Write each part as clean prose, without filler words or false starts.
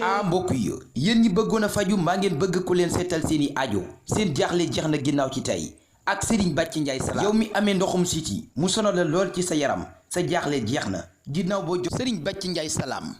ah mbokk yi yéen ñi bëggoon a faju maa ngeen bëgg ku leen seetal seeni aajo seen jaaxle jeex na ginnaaw ci tey ak Serigne Bathie Ndiaye Salam. yow mi amee ndoxum siti mu sonal la lool ci sa yaram sa jaaxle jeex na ginnaaw boo jox Serigne Bathie Ndiaye Salam.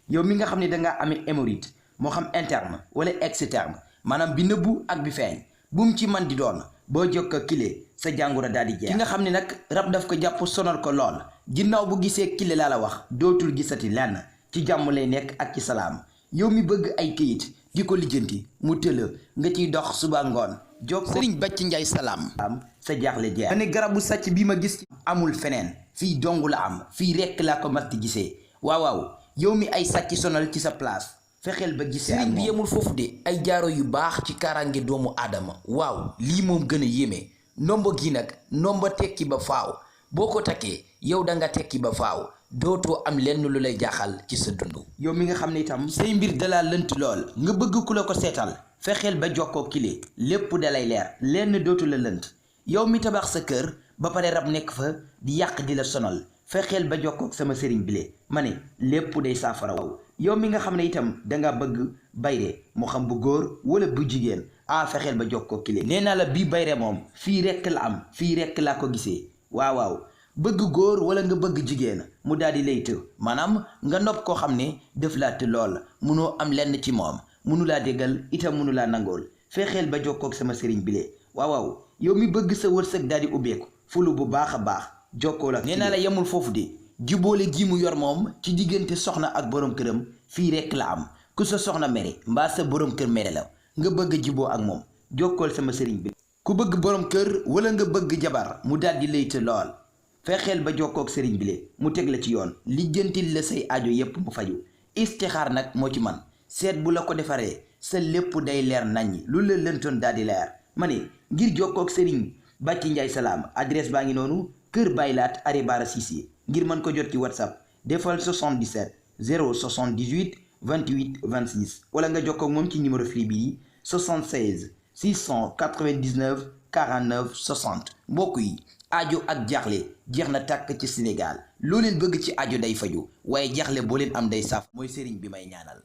yow mi nga xam ne dangaa amee hémorroïde moo xam interne wala externe maanaam bi nëbbu ak bi feeñ bu mu ci man di doon boo jokka kile sa jàngoro daal di jeex. ki nga xam ne nag rab daf ko jàpp sonal ko lool ginnaaw bu gisee kile laa la wax dootul gisati lenn ci jàmm lay nekk ak ci salaam. yow mi bëgg ay këyit di ko lijjanti mu tëla nga ciy dox suba ngoon jóg Serigne Bathie Ndiaye Salam. sa jaaxle jeex. ma ne garabu sàcc bi ma gis amul feneen fii dong la am fii rekk laa ko mas di gisee waaw yow mi ay sàcc sonal ci sa place fexeel ba gisee. Serigne bi yemul foofu de ay jaaro yu baax ci kaaraange doomu aadama waaw lii moom gën a yéeme nomba gi nag nomba tekki ba faaw boo ko takkee yow da nga tekki ba faaw dootoo am lenn lu lay jaaxal ci sa dund. yow mi nga xam ne itam say mbir dalaa lënt lool nga bëgg ku la ko seetal fexeel ba jokkoo kile lépp dalay leer lenn dootu la lënt. yow mi tabax sa kër ba pare rab nekk fa di yàq di la sonal fexeel ba jokkoo sama sëriñ bile ma ne lépp day saafara. yow mi nga xam ne itam danga bëgg bayre moo xam bu góor wala bu jigéen fexeel ba jokkoo kile. nee naa la bii bayre moom fii rekk la am fii rekk laa ko gisee waaw bëgg góor wala nga bëgg jigéen mu daal di lay të maanaam nga nopp koo xam ne def laa të lool munoo am lenn ci moom munu laa déggal itam munu laa nangool fexeel ba jokkoog sama sëriñ bile waaw yow mi bëgg sa wërsëg daal di ubbeeku fulu bu baax a baax jokkoo la. nee naa la yemul foofu de jubóole gi mu yor moom ci diggante soxna ak borom këram fii rekk la am ku sa soxna mere mbaa sa borom kër mere la nga bëgg juboo ak moom jokkool sama sëriñ bi. ku bëgg borom kër wala nga bëgg jabar mu daal di lay të lool fexeel ba jokkoog sëriñ bile mu teg la ci yoon lijjantil la say aajo yépp mu faju. istixaar nag moo ci man seet bu la ko defaree sa lépp day leer naññi lu la lëntoon daal di leer. ma ne ngir jokkoog Serigne Bathie Ndiaye Salam adresse baa ngi noonu Kër Baylaat arrêt Bara Cissé ngir mën ko jot ci WhatsApp defal 77 078 28 26 wala nga jokkoog moom ci numéro free bi 76 699 49 60. mbokk yi aajo ak jaaxle jeex na tàkk ci Sénégal loo leen bëgg ci aajo day faju waaye jaaxle boo leen am day saaf mooy Serigne bi may ñaanal.